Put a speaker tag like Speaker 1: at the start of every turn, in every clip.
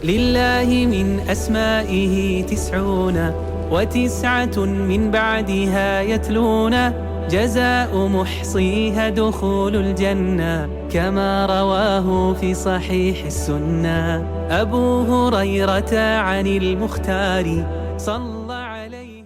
Speaker 1: لله من أسمائه تسعون وتسعة من بعدها يتلون جزاء محصيها دخول الجنة كما رواه في صحيح السنة أبو هريرة عن المختار صلى عليه.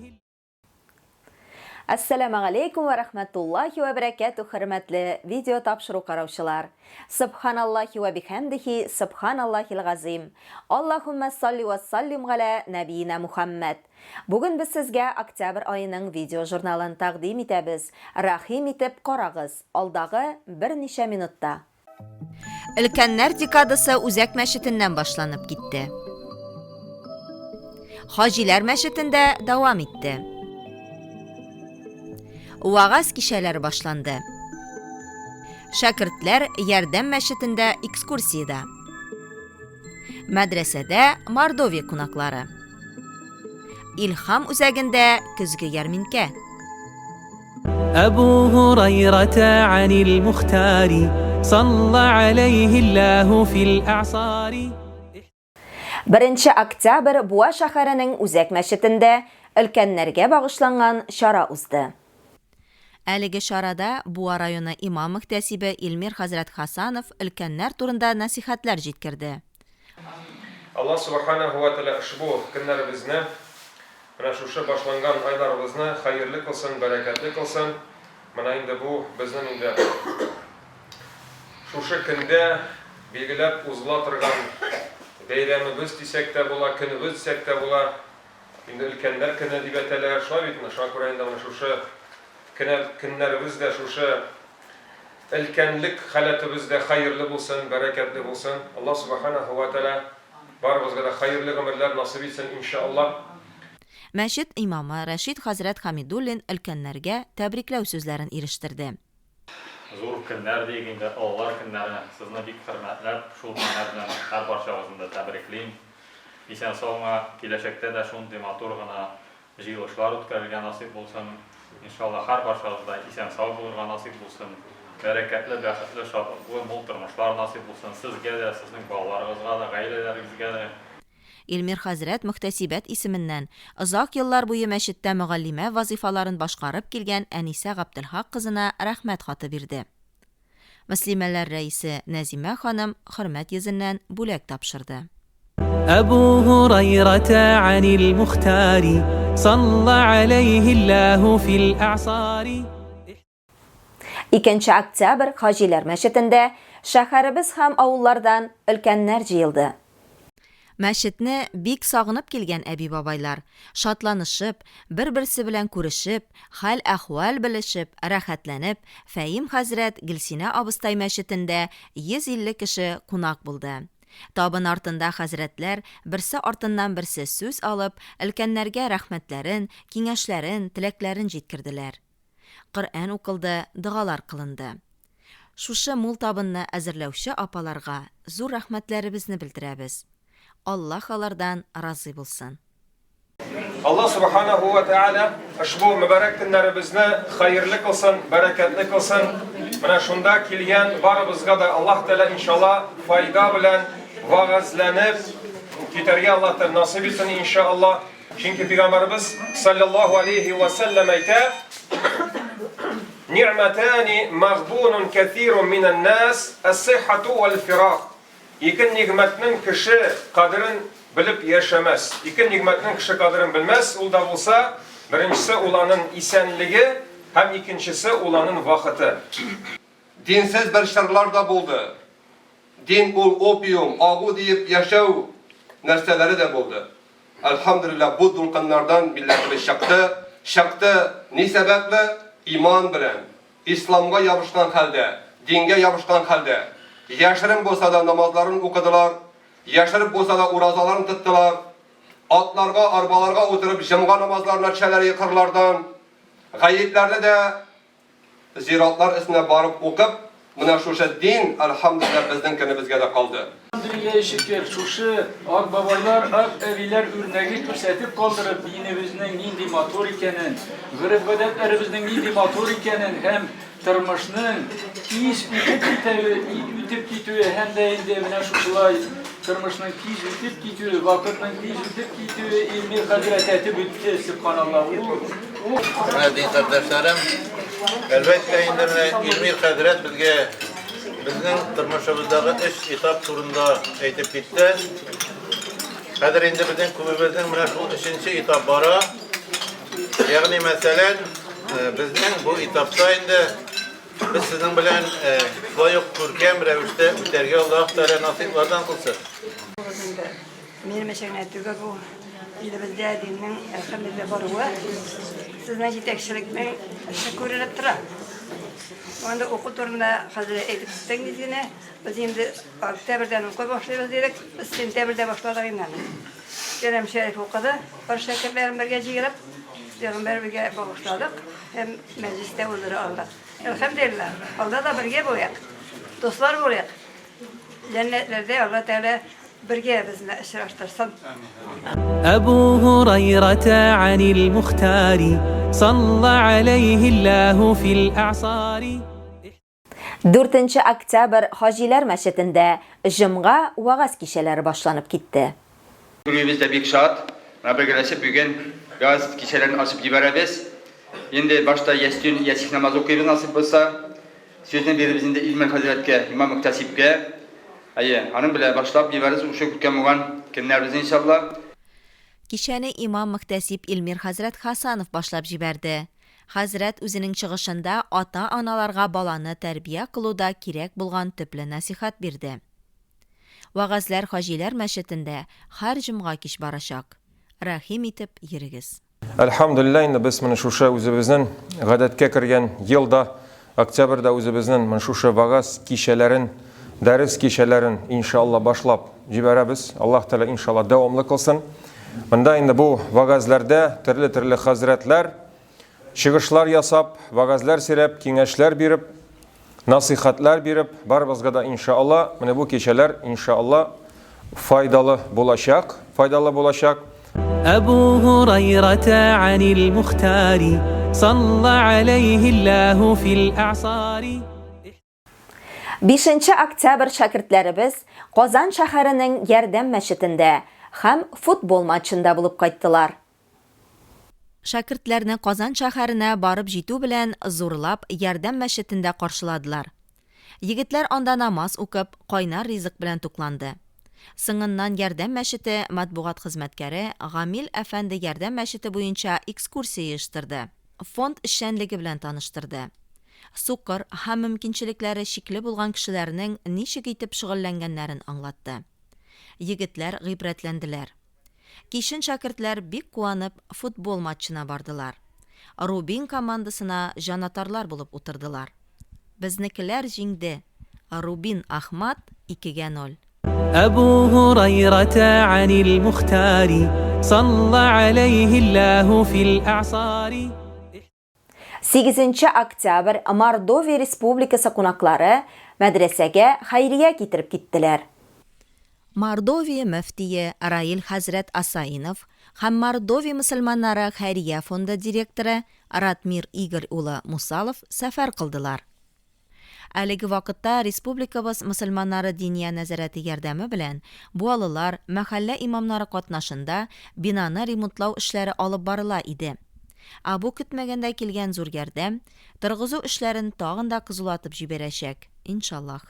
Speaker 2: Әссәламегаләйкүм вә рәхмәтуллаһи вә бәрәкәтүһ, хөрмәтле видео тапшыру караучылар! Сөбханаллаһи вә бихәмдихи, сөбханаллаһил газыйм. Аллаһуммә салли вә саллим галә нәбиина Мухәммәд. Бүген без сезгә октябрь аеның видео журналын тәкъдим итәбез. Рәхим итеп карагыз, алдагы берничә минутта. Өлкәннәр декадасы үзәк мәчетеннән башланып китте. Хаҗиләр мәчетендә дәвам итте. Вагаз кичәләре башланды. Шәкертләр Ярдәм мәчетендә экскурсиядә. Мәдрәсәдә Мордовия кунаклары. Илһам үзәгендә көзге ярминкә.
Speaker 1: Әбу Һурайрата анил Мухтари салла алейһиллаһу фил а'сари.
Speaker 2: Беренче октябрь Буа шәһәренең үзәк мәчетендә өлкәннәргә багышланган чара узды.
Speaker 3: Әлеге чарада Буа районы имам-мөхтәсибе Илмир хәзрәт Хасанов өлкәннәр турында нәсыйхәтләр җиткерде.
Speaker 4: Аллаһ Сүбхәнәһү вә Тәгалә ошбу көннәребезне, менә шушы башланган айларыбызны хәерле кылсын, бәрәкәтле кылсын. Менә инде бу безнең инде шушы көндә билгеләп узыла торган бәйрәмебез дисәк тә була, көнебез дисәк тә була. Инде өлкәннәр көне дип әйтәләр, шулай бит инде. Шуңа күрә инде менә шушы кенә көннәребез дә шушы Өлкәнлек халәтебез дә хәерле булсын, бәрәкәтле булсын. Аллаһ Сүбхәнәһү вә Тәгалә барыбызга да хәерле гомерләр насыйп итсен, иншаллаһ.
Speaker 3: Мәчет имамы Рәшит хәзрәт Хәмидуллин өлкәннәргә тәбрикләү сүзләрен ирештерде.
Speaker 5: Зур көннәр диик инде, олылар көннәре. Сезне бик хөрмәтләп, шул көннәр белән һәрбарчагызны да тәбриклим. Исән-сау гына, киләчәктә дә шундый матур гына Җыелышлар үткәрергә насыйп булсын. Иншалла, һәрбарчагыз да исән-сау булырга насыйп булсын. Бәрәкәтле, бәхетле, шатлыклы, мул тормышлар насыйп булсын сезгә дә, сезнең балаларыгызга да, гаиләләрегезгә дә.
Speaker 3: Илмир хәзрәт мөхтәсибәт исеменнән озак еллар буе мәчеттә мөгаллимә вазыйфаларын башкарып килгән Әнисә Гаптелхак кызына рәхмәт хаты бирде. Мөслимәләр рәисе Нәзимә ханым хөрмәт йөзеннән бүләк тапшырды.
Speaker 1: Әбу Һурайрата анил Мухтари салла алейһиллаһу фил а'сари.
Speaker 2: Икенче октябрь Хаҗиләр мәчетендә шәһәребез һәм авыллардан өлкәннәр җыелды.
Speaker 3: Мәчетне бик сагынып килгән әби-бабайлар, шатланышып, бер-берсе белән күрешеп, хәл-әхвәл белешеп, рәхәтләнеп, Фәим хәзрәт Гөлсинә абыстай мәчетендә 150 кеше кунак булды. Табын артында хәзрәтләр, берсе артыннан берсе сүз алып, өлкәннәргә рәхмәтләрен, киңәшләрен, теләкләрен җиткерделәр. Коръән укылды, догалар кылынды. Шушы мул табынны әзерләүче апаларга зур рәхмәтләребезне белдерәбез. Аллаһ алардан разый булсын.
Speaker 4: Аллаһ Субханаһу ва Тааля ошбу мөбарәк көннәребезне хәерле кылсын, бәрәкәтле кылсын. Менә шунда килгән барыбызга да Аллаһ Тәгалә иншалла файда белән вәгазьләнеп китәргә Аллаһ Тәгалә насыйп итсен иншалла. Чөнки пәйгамбәребез саллаллаһу алейхи ва сәлләм әйтә: Ни'матани магбунун кәсирун минән нас, ас-сиххату вал фирак. Ике нигъмәтнең кеше кадерен белеп яшәмәс. Ике нигъмәтнең кеше кадерен белмәс, ул да булса, беренчесе ул аның исәнлеге һәм икенчесе ул аның вакыты.
Speaker 6: Динсез бер чорлар да булды. Дин ул опиум, агу диеп яшәү нәрсәләре дә булды. Әлхәмдүлилләһ, бу дулкыннардан милләтебез чыкты. Чыкты ни сәбәпле? Иман белән, исламга ябышкан хәлдә, дингә ябышкан хәлдә. Яшерен булса да намазларын укыдылар, яшереп булса да уразаларын тоттылар. Атларга, арбаларга утырып җомга намазларына төшәләр кырлардан. Гаетләрне дә Зиратлар өстенә барып укып, менә шушы дин, әлхәмдүлилләһ, безнең көнебезгә дә калды.
Speaker 7: Әлхәмдүлилләһи шөкер, шушы ак бабайлар, ак әбиләр үрнәге күрсәтеп калдырып, динебезнең нинди матур икәнен, гореф-гадәтләребезнең нинди матур икәнен һәм тормышның тиз үтеп китәве, үтеп китүе һәм дә инде менә шушылай. Тормышның тиз үтеп китүе, вакытның тиз үтеп китүе Илмир хәзрәт әйтеп үтте, сөбханаллаһ. Ул, ул
Speaker 8: Менә дин кардәшләрем, әлбәттә инде менә Илмир хәзрәт безгә безнең тормышыбыздагы өч этап турында әйтеп китте. Хәзер инде безнең күбебезнең менә шул өченче этап бара. Ягъни мәсәлән, э, безнең бу этапта инде Без сезнең белән шулай ук күркәм рәвештә үтәргә Аллаһ Тәгалә насыйплардан кылсын.
Speaker 9: Инде минем өчен генә түгел бу илебездә диннең әлхәмдүлилләһ баруы, сезнең җитәкчелекнең эше күренеп тора. Анда уку турында хәзер әйтеп киттеңез генә. Без инде октябрьдән укый башлыйбыз дидек. Без сентябрьдә башладык инде аны. Кәрам Шәриф укыды, бар шәкертләрен бергә җыелып, пәйгамбәребезгә багышладык һәм мәҗлес тә уздыра алдык. Әлхәмдүлилләһ, алда да бергә булыйк, дуслар булыйк. Җәннәтләрдә Алла Тәгалә бергә безне очраштырсын.
Speaker 1: Әбу Һурайрата анил Мухтари, салла алейһиллаһу фил әгъсари.
Speaker 2: Дүртенче октябрь Хаҗиләр мәчетендә җомга вәгазь кичәләре башланып китте.
Speaker 10: Күңелебез дә бик шат. Менә бергәләшеп бүген вәгазь кичәләрен ачып җибәрәбез. Инде башта ястүн, ясих намазы укыйбыз насыйп булса. Сүзне бирербез инде Илмир хәзрәткә, имам-мөхтәсибкә. Әйе, аның белән башлап җибәрербез шушы күркәм булган көннәребезне иншалла.
Speaker 3: Кичәне имам-мөхтәсиб Илмир хәзрәт Хасанов башлап җибәрде. Хәзрәт үзенең чыгышында ата-аналарга баланы тәрбия кылуда кирәк булган төпле нәсыйхәт бирде. Вәгазьләр Хаҗиләр мәчетендә һәр җомга кич барачак. Рәхим итеп йөрегез.
Speaker 4: Әлхәмдүлилләһ, инде без менә шушы үзебезнең гадәткә кергән елда октябрьдә үзебезнең менә шушы вәгазь кичәләрен, дәрес кичәләрен, иншалла, башлап җибәрәбез. Аллаһ Тәгалә, иншалла, дәвамлы кылсын. Монда инде бу вәгазьләрдә төрле-төрле хәзрәтләр чыгышлар ясап, вәгазьләр сөйләп, киңәшләр биреп, насыйхәтләр биреп, барыбызга да, иншалла, менә бу кичәләр, иншалла, файдалы булачак, файдалы булачак.
Speaker 1: Әбу Һурайрата анил Мухтари, салла алейһиллаһу фил әгъсари.
Speaker 2: Бишенче октябрь шәкертләребез Казан шәһәренең Ярдәм мәчетендә һәм футбол матчында булып кайттылар.
Speaker 3: Шәкертләрне Казан шәһәренә барып җитү белән зурлап Ярдәм мәчетендә каршыладылар. Егетләр анда намаз укып, кайнар ризык белән тукланды. Соңыннан Ярдәм мәчете матбугат хезмәткәре Гамил әфәнде Ярдәм мәчете буенча экскурсия оештырды, фонд эшчәнлеге белән таныштырды. Сукыр һәм мөмкинчелекләре чикле булган кешеләрнең ничек итеп шөгыльләнгәннәрен аңлатты. Егетләр гыйбрәтләнделәр. Кичен шәкертләр бик куанып футбол матчына бардылар. Рубин командасына җанатарлар булып утырдылар. Безнекеләр җиңде, Рубин Ахмат икегә ноль.
Speaker 1: Әбу Һурайрата анил Мухтари, салла алейһиллаһу фил әгъсари.
Speaker 2: Сигезенче октябрь Мордовия Республикасы кунаклары мәдрәсәгә хәйрия китереп киттеләр.
Speaker 3: Мордовия мөфтие Раил хәзрәт Асаинов һәм Мордовия мөселманнары хәйрия фонды директоры Ратмир Игорь улы Мусалов сәфәр кылдылар. Әлеге вакытта республикабыз мөселманнары Диния нәзарәте ярдәме белән буалылар, мәхәллә имамнары катнашында бинаны ремонтлау эшләре алып барыла иде. Ә бу көтмәгәндә килгән зур ярдәм, торгызу эшләрен тагын да кызулатып җибәрәчәк, иншаллаһ.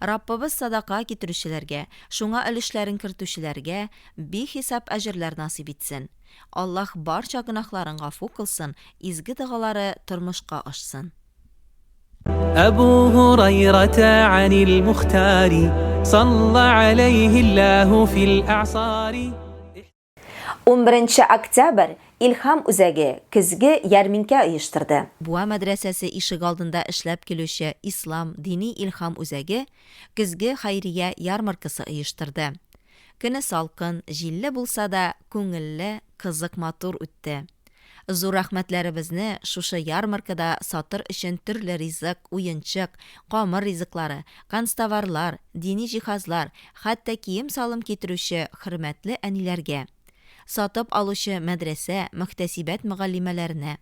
Speaker 3: Раббыбыз садака китерүчеләргә, шуңа өлешләрен кертүчеләргә бихисап әҗерләр насыйп итсен. Аллаһ барча гөнаһларын гафу кылсын, изге догалары тормышка ашсын.
Speaker 1: Әбу Һурайрата анил Мухтари, салла алейһиллаһу фил әгъсари.
Speaker 2: Унберенче октябрь Илһам үзәге көзге ярминкә оештырды.
Speaker 3: Буа мәдрәсәсе ишегалдында эшләп килүче Ислам дини Илһам үзәге көзге хәйрия ярмаркасы оештырды. Көне салкын, җилле булса да, күңелле, кызык матур үтте. Зур рәхмәтләребезне шушы ярмаркада сатыр өчен төрле ризык, уенчык, камыр ризыклары, канцтоварлар, дини җиһазлар, хәтта кием-салым китерүче хөрмәтле әниләргә, сатып алучы мәдрәсә, мөхтәсибәт мөгаллимәләренә,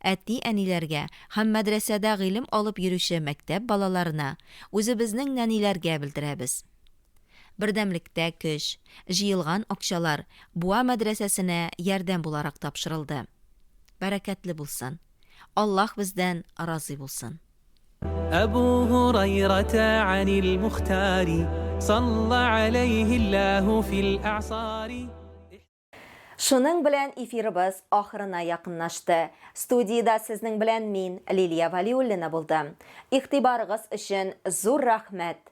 Speaker 3: әти-әниләргә һәм мәдрәсәдә гыйлем алып йөрүче мәктәп балаларына, үзебезнең нәниләргә белдерәбез. Бердәмлектә көч. Җыелган акчалар Буа мәдрәсәсенә ярдәм буларак тапшырылды. Бәрәкәтле булсын. Аллаһ бездән разый булсын.
Speaker 1: Әбу Һурайрата анил Мухтари, салла алейһиллаһу фил әгъсари.
Speaker 2: Шуның белән эфирыбыз ахырына якынлашты. Студиядә сезнең белән мин, Лилия Вәлиуллина булдым. Игътибарыгыз өчен зур рәхмәт.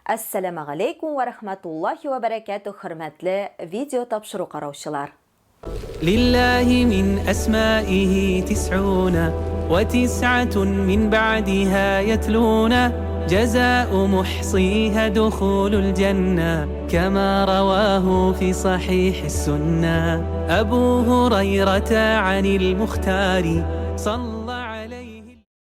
Speaker 2: Әссәламегаләйкүм вә рәхмәтуллаһи вә бәрәкәтүһ хөрмәтле видео тапшыру караучылар.
Speaker 1: Лиллаһи мин әсмаиһи тисгуна вә тисгатун мин бәгъдиһа ятлуна җәзау мухсиһа духулул җәннә кәма раваһу фи сахихис суннә Әбу Һурайрата анил Мухтари салла.